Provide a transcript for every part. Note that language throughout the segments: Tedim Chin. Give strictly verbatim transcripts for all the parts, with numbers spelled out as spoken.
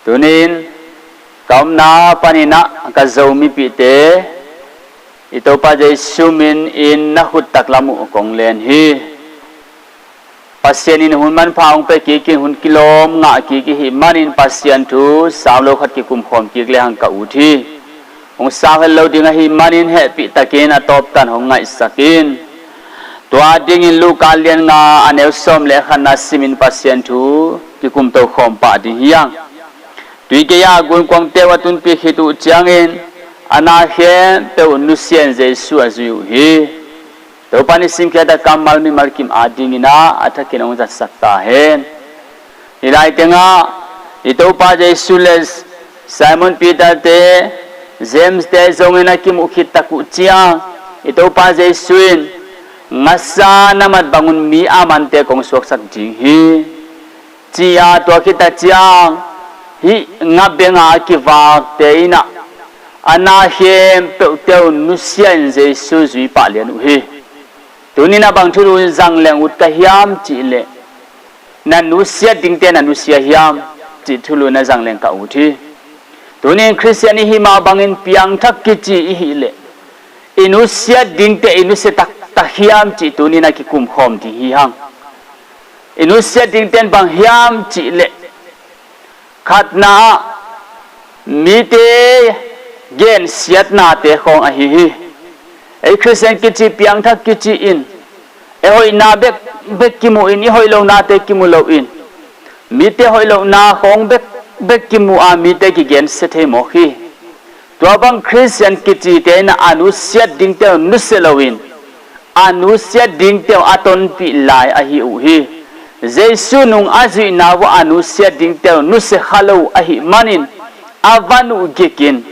Tunin ka omna panin ah ka Zo mipihte, i Topa Jesu min in na khut taklam uh kong len hi. Pasian in hun manpha hong pia kik in, hun kilawm ngah kik i hih manin Pasian thu sau lo khat kikum khawm kik lehang ka ut hi. Hong sau het lo ding ahih manin hehpih takin a tawptan hong ngaihsak in. Tua dingin Luka lian nga a neu sawm le khatna simin Pasian thu kikum to khawm pah ding hi hang. Tui gei-a gunkuangte uh a tunpih khit uh ciangin a na khempeuh nusia in Jesu a zui uh hi. Topa in i simkhiat a kammal mimal kim adingin ah a thakin hong zatsak ta hen. Hih lai tengah i Topa Jesu le Simon Peter te, James te zongin a kimuh khit tak uh ciang i Topa Jesu in, "Ngasa na mat bangun mi a mante kong suaksak ding hi," ci-a, tua khit tak ciang hih nga benga a kivakte in ah a na khempeuhte uh nusia in Jesu zui pah lian uh hi. Tunin a bang thulu zang leng ut ka hiam cih leh, na nusiat dingte na nusia hiam cih thulu na zang leng ka ut hi. Tunin Khristian i hih mah bangin piangthak kici i hih leh, i nusiat dingte i nusia taktak hiam cih tunin a kikum khawm ding hi hang. I nusiat dingte in bang hiam cih leh, khatna ah mite gensiatnate khawng ahi hi. Ei Khristian kici, piangthak kici in ei hoihna bek bek kimu in, i hoih lonate kimu lo in, mite hoih lohna khawng bek bek kimu a mite kigensia thei mawk hi. Tua bang Khristian kicite in a nusiat dingte uh nusia lo in, a nusiat dingte uh a tonpih lai ahi uh hi. Jesu nung a zuihna uh a nusiat dingte uh nusia kha lo uh ahih manin a van uh gik in,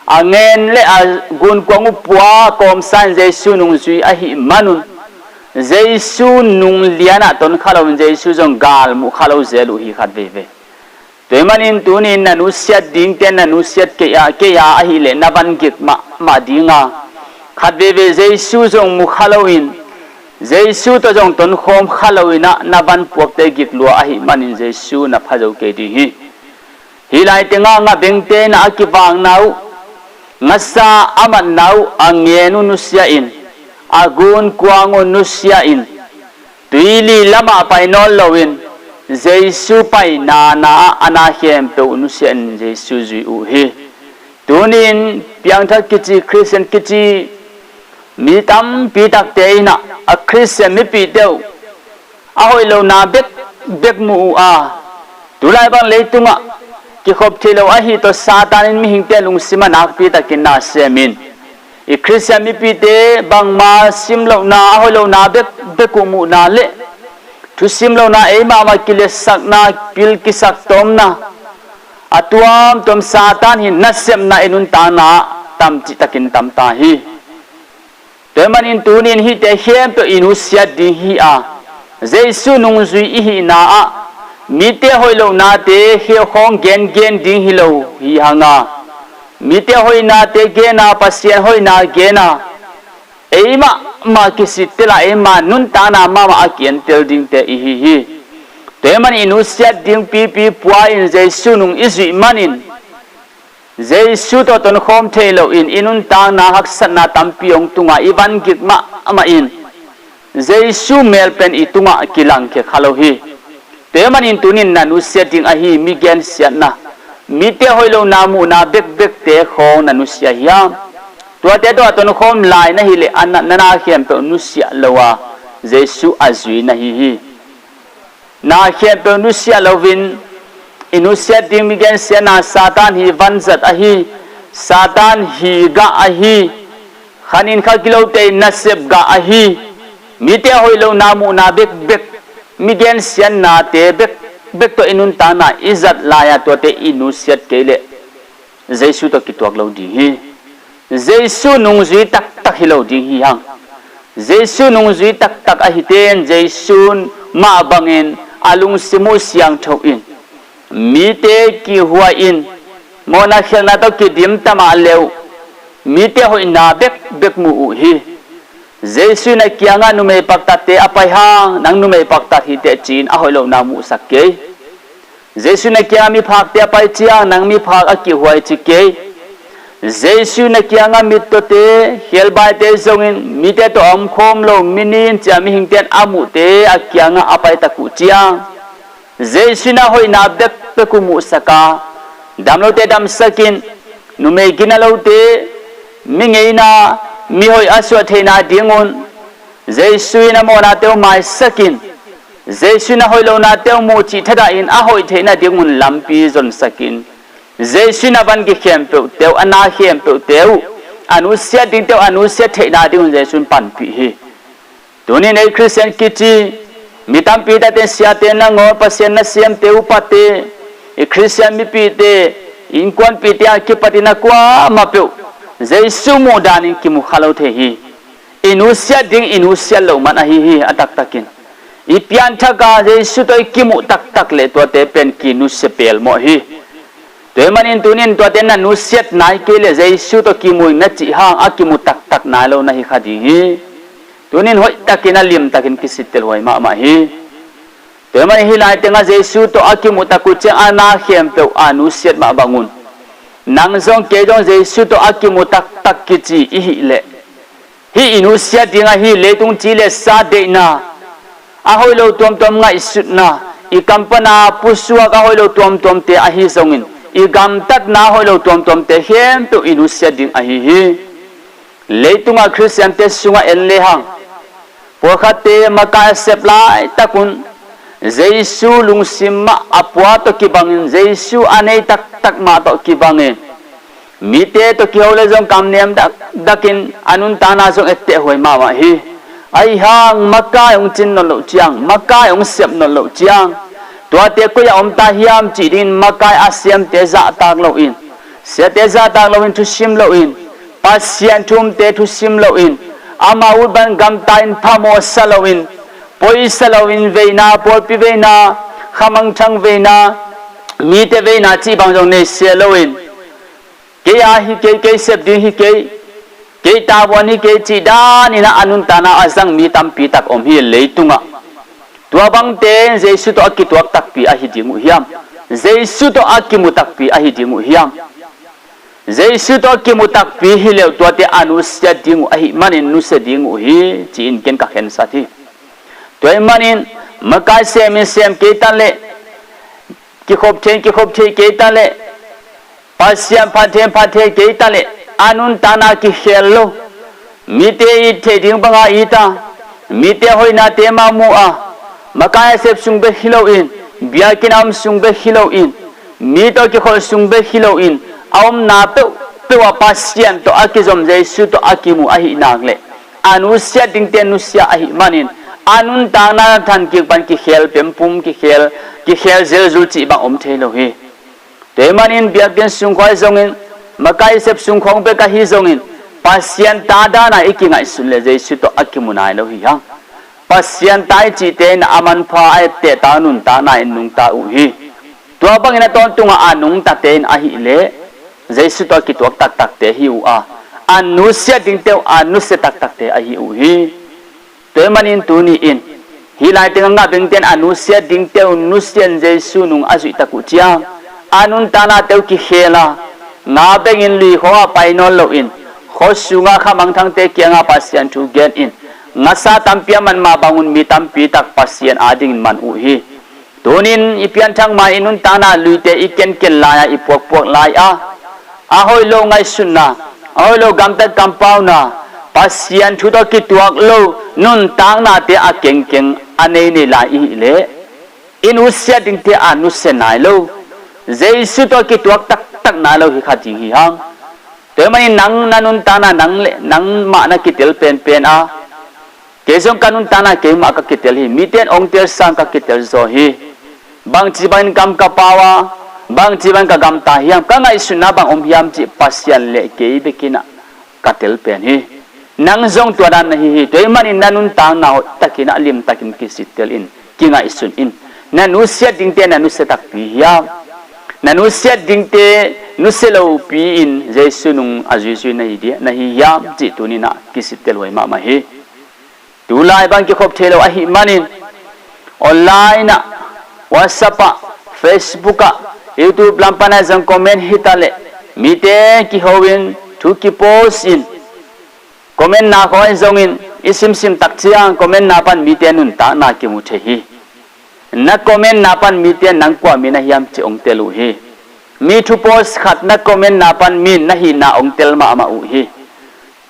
a ngen le a gunkuang uh pua kawmsa in Jesu nung zui ahih manun, Jesu nung lianah ton kha lo in Jesu zong galmuh kha lo zel uh hi khat veivei. Tua ahih manin tunin na nusiat dingte na nusiat kei a, kei a ahih leh na van gik mahmah ding a, khat veivei Jesu zong mu kha lo in, Jesu tawh zong tonkhawm kha lo in ah na van puakte gik lua ahih manin Jesu na pha zo kei ding hi. Hih lai tengah nga bengte in ah a kivakna uh, ngasa a matna uh, a ngen uh nusia in, a gunkuang uh nusia in, tuili lamah pai nawn loin Jesu paina na ah a na khempeuh nusia in Jesu zui uh hi. Tunin piangthak kici, Khristian kici mi tampi takte in ah a Khristian mipihte uh a hoih lohna bek bek mu uh a, tulai bang leitungah kikhop thei lo ahi tawh Satan in mihingte lungsim ah nakpi takin na sem in, i Khristian mipihte bangma sim lohna, a hoih lohna bek bek uh muhna le thusim lohna, ei mahmah kiletsakna, pil kisak tawmna, a tuamtuam Satan hi nasepna i nuntakna ah tamcih takin tam ta hi. Tua ahih manin tunin hihte khempeuh i nusiat ding hi a, Jesu nungzui i hihna ah mite hoih lohnate khawng gengen ding hi lo hi hang a, mite hoihnate gen a, Pasian hoihna gen a, ei mahmah kisittel a, ei mah nuntakna mahmah a kientel dingte i hi hi. Tua ahih manin i nusiat ding pipi pua in Jesu nung i zuih manin Jesu tawh tonkhawm thei loin i nuntakna haksatna tampi hong tung a, i van gik mahmah in Jesu mel pen i tungah kilangkhia kha lo hi. Tua ahih manin tunin na nusiat ding ahi mi gensiatna, mite hoih lohna muhna bekbekte khawng na nusia hiam? Tuate tawh a tonkhawm lai na hih leh a na, na na khempeuh nusiah lo a, Jesu a zui na hi hi. Na khempeuh nusiah loin i nusiat ding mi gensiatna Satan hi vanzat ahi, Satan hi gah ahi, khanin kha kilote in nasep gah ahi, mite hoih lohna muhna bekbek, mi gensiatnate bekbek tawh i nuntakna i zat lai-a tuate i nusiat kei leh Jesu tawh kituak lo ding hi. Jesu nungzui taktak hi lo ding hi hang. Jesu nungzui taktak ahite in Jesu mah bangin a lungsim uh siangtho in, mite kihuai in, mawhna khialhna tawh kidim ta mah le uh, mite hoihna bekbek mu uh hi. Jesu in a kiangah numei paktatte a pai hang, nang numei paktat hi teh ci-in a hoih lohna muhsak kei. Jesu na kiangah miphakte a pai ciang nang miphak a kihhuai ci kei. Jesu na kiangah mittawte, khebaite zongin mite tawh a omkhawm lo mi nin cia mihingte in a muhte a kiangah a paitak uh ciang Jesu in a hoihna bekbek uh muhsak a, damlote damsakin, numei gina lote mi ngeina, mi hoih a suah theihna dingun Jesu in a mawhnate uh maisakin, Jesu in a hoih lonate uh muh cih thadahin a hoih theihna dingun lampi zonsakin, Jesu in a van kikhempeuhte uh, a na khempeuhte uh, a nusiat dingte uh a nusiat theihna dingun Jesu in panpih hi. Tunin ei Khristian kici mi tampi taten siate nangawn, Pasian nasemte, upate, i Khristian mipite, innkuanpihte a kipatin a kuamah peuh Jesu muh danin kimu kha lo thei hi. I nusiat ding i nusiat loh man ahi hi. A taktakin i pianthaka Jesu tawh i kimuh taktak leh tuate pen kinusia pelmawh hi. Tua ahih manin tunin tuate na nusiat nai kei leh Jesu tawh kimu ing na cih hang a kimu taktak nai lo na hi kha ding hi. Tunin hoihtakin a limtakin kisittel huai mahmah hi. Tua ahih manin hih lai tengah Jesu tawh a kimuh tak uh ciang a na khempeuh a nusiat mah bangun, nang zong kei zong Jesu tawh a kimuh taktak kici i hih leh, hih i nusiat ding ahi leitung ci le sa deihna, a hoih lo tuamtuam ngaihsutna, i kam pana pusuak a hoih lo tuamtuamte ahi zongin, i gamtatna a hoih lo tuamtuamte khempeuh i nusiat ding ahi hi. Leitungah Khristiante sungah en lehang, pawlkhatte makai a sep laitakun Jesu lungsim mah a pua tawh kibangin, Jesu a nei taktak mah tawh kibangin, mite tawh kiho le zong kamnem dakdakin a nuntakna zong etteh huai mahmah hi. Ahi hang makai hong cin nawn loh ciang, makai hong sep nawn loh ciang, tuate koi-ah om ta hiam cih dingin makai a siamte zahtak loin, siate zahtak loin, thusim loin, Pasian thumte thusim loin, ama ut bang gamta in phamawh sa loin, poisa loin, veina, pawlpi veina, khamangthang veina, mite veina cih bang zong nei sia loin, kei a hi kei, kei sep ding hi kei, kei tavuan hi kei cih danin a nuntakna a zang mi tampi tak om hi leitungah. Tua bangte Jesu tawh a kituak takpi ahi ding uh hiam? Jesu tawh a kimu takpi ahi ding uh hiam? Jesu tawh a kimu takpi hi leuh tuate a nusia ding uh ahih manin nusia ding uh hi, ci-in ken ka khensat hi. Tua ahih manin makai semin sem kei ta leh, kikhop thei kikhop thei kei ta leh, Pasian phat thei phat thei kei ta leh, a nuntakna kikhel lo, mite it theih ding banga it a, mite hoihnate mah mu a, makai a sep sung bek hi loin, biakinn a om sung bek hi loin, mi tawh kikholh sung bek hi loin, a omna peuhpeuh ah Pasian tawh a kizom Jesu tawh a kimu ahih nak leh, a nusiat dingte nusia ahih manin, a nuntakna thankik pan kikhel pempum, kikhel, kikhel zelzul cih bang om thei lo hi. Tua ahih manin biakinn sung khawng ahi zongin, makai sep sung khawng bek ahi zongin, Pasian ta dana i kingaihsun leh Jesu tawh a kimu nai lo hi hang. Pasian ta i cihte in a manpha a ettehtak nuntakna in nungta uh hi. Tua bangin a tawntungah a nungtate in ahih leh Jesu tawh a kituak taktakte hi uh a, a nusia dingte uh a nusia taktakte ahi uh hi. Tua ahih manin tuni-in hih lai tengah ngah bengten a nusia dingte uh nusia in Jesu nung a zuihtak uh ciang, a nuntaknate uh kikhel a, ngah bengin lui khawngah pai nawn loin, khuasungah khamangthangte kiangah Pasian thu genin, ngasa tampi a man mah bangun mi tampi tak Pasian adingin man uh hi. Tunin i pianthak ma-in i nuntakna luite i kenken lai-a, i puakpuak lai-a, a hoih lo ngaihsutna, a hoih lo gamtat kampauna, Pasian thu tawh kituak lo nuntaknate a kengkeng a nei nei lai i hih leh, i nusia dingte a nusia nai lo, Jesu tawh kituak taktak nai lo hi kha ding hi hang. Tua ahih manin nang na nuntakna nang le nang mah na kitel penpen a, kei zong ka nuntakna keimah ka kitel hi. Mite in hong tel sang ka kitel zaw hi. Bangci bangin kam ka pau a, bangci bangin ka gamta hiam, ka ngaihsutna bang om hiam cih Pasian le kei bekin ah ka tel pen hi. Nang zong tua dan na hi hi. Tua ahih manin na nuntakna hoihtakin ah limtakin kisittel in, kingaihsun in. Na nusiat dingte na nusia takpi hiam? Na nusiat dingte nusia lopi-in Jesu nung a zuizui na hi dia, na hi hiam cih tunin ah kisittel huai mahmah hi. Tulai bang kikhop thei lo ahih manin online ah, WhatsApp ah, Facebook ah, YouTube lam pan ah zong comment hi ta leh, mite kiho in, thu kipost in, comment na khawng zongin i simsim tak ciang comment na pan mite nuntakna kimu thei hi. Na comment na pan mite nang kua mi na hiam ci ong tel uh hi. Mi thu post khat na comment na pan mi na hihna ong tel mahmah uh hi.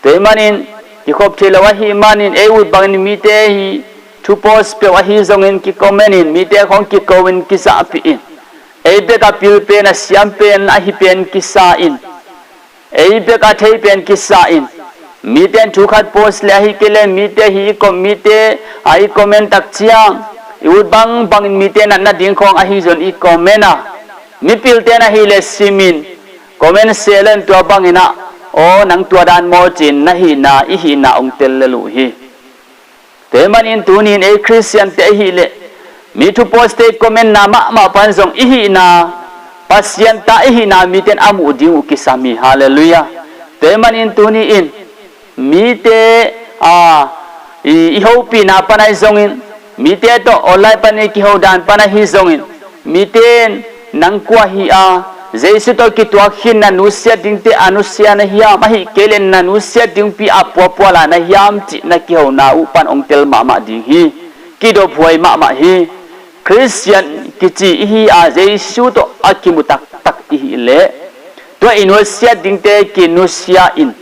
Tua ahih manin kikhop thei lo ahih manin ei ut bangin mite hi thu post peuh ahi zongin kicomment in, mite khawng kiko in, kizahpih in, ei bek a pil pen, a siam pen, a hi pen kisa in, ei bek a thei pen kisa in, mite in thu khat post leh ahi kei leh mite hi i com-, mite a i comment tak ciang i ut bangbangin mite natna ding khawng ahi zong i comment a, mipilte in ahih leh sim in, comment se lo in, tua bangin ah, aw nang tua dan maw ci-in na hihna, i hihna ong tel lel uh hi. Tua ahih manin tuni in ei Khristiante ahih leh mi thu post te comment na mahmah pan zong i hihna, Pasian ta i hihna mite in a muh ding uh kisam hi. Halleluiah. Tua ahih manin tuni in mite, a, i, i hopihna pan ahi zongin, mite tawh online pan i kiho dan pan ahi zongin, mite in nang kua hi a, Jesu tawh kituak khin na nusiat dingte a nusia na hiam, ahih kei leh na nusiat dingpi a puapua lai na hiam cih na kihona uh pan ong tel mahmah ding hi. Kidophuai mahmah hi. Khristian kici i hi a, Jesu tawh a kimu taktak i hih leh tua i nusiat dingte kinusia in,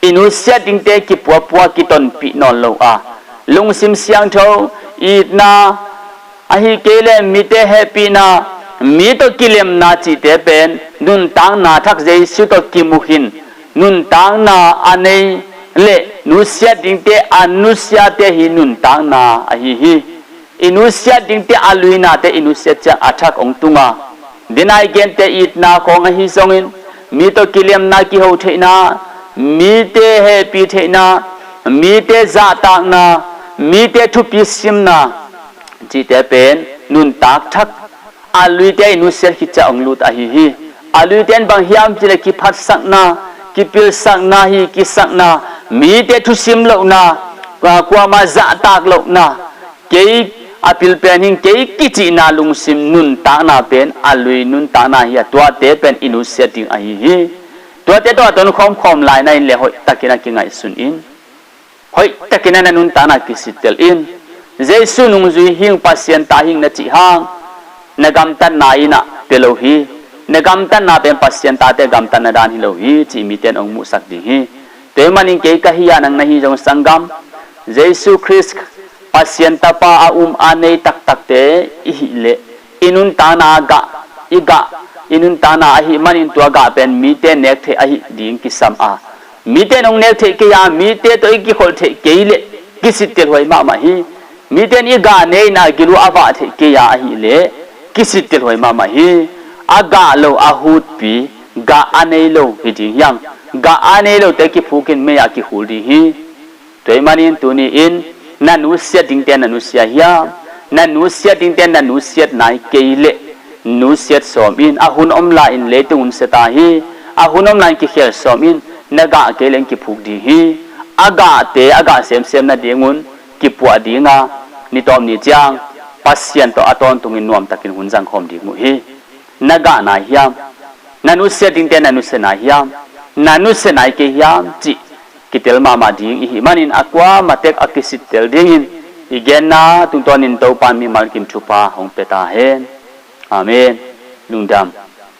i nusiat dingte kipuapua, kitonpih nawn lo a, lungsim siangtho, itna, ahih kei leh mite hehpihna, mi tawh kilemna cihte pen nuntakna thak Jesu tawh kimu khin, nuntakna a nei leh nusiat dingte a nusiate hi nuntakna ahi hi. I nusiat dingte a luinate i nusiat ciang a thak ong tung a, dena i gente itna khawng ahi zongin, mi tawh kilemna, kiho theihna, mite hehpih theihna, mite zahtakna, mite thupi simna cihte pen nuntak thak a luite i nusiat khit ciang ong lut ahi hi. A luite in bang hiam cih leh kiphatsakna, kipilsakna hi, kisakna, mite thusim lohna, kua-, kuamah zahtak lohna, kei a pil pen hing, kei kicihna lungsim, nuntakna pen a lui nuntakna hi a, tuate pen i nusiat ding ahi hi. Tuate tawh a tonkhawm khawm lai na hih leh hoihtakin a kingaihsun in, hoihtakin a na nuntakna kisittel in. Jesu nungzui hing, Pasian ta hing na cih hang, na gamtatna in ah pia lo hi. Na gamtatna pen Pasian tate gamtatna dan hi lo hi cih mite in ong muhsak ding hi. Tua ahih manin kei ka hi a, nang na hi zong sanggam, Jesu Khrist Pasian tapa a um a nei taktakte i hih leh i nuntakna gah, i gah, i nuntakna ahih manin tua gah pen mite nek theih ahi ding kisam a, mite in ong nek theih kei a, mite tawh i kikholh theih kei leh kisittelhuai mahmah hi. Mite in i gah ne in a gil uh a vah theih kei a, ahih leh kisittelhuai mahmah hi. A gah lo a hutpi, gah a nei lo hi ding hi hang. Gah a nei lote kiphuk in mei ah kihul ding hi. Tua ahih manin tuni in na nusiat dingte na nusia hiam? Na nusiat dingte na nusiat nai kei leh nusiat sawm in. A hun om lai in leitung hun sia ta hi. A hun om lai in kikhel sawm in. Na gah kei leh kiphuk ding hi. A gahte a gah semsem nadingun kipuah ding a, ni tawm ni ciang Pasian tawh a tawntungin nuamtakin hun zangkhawm ding uh hi. Na gah nai hiam? Na nusiat dingte na nusia nai hiam? Na nusia nai kei hiam cih kitel mahmah ding i hih manin a kuamah tek a kisittel dingin i genna tungtawnin Topa'n mimal kim thupha hong pia ta hen. Amen. Lungdam.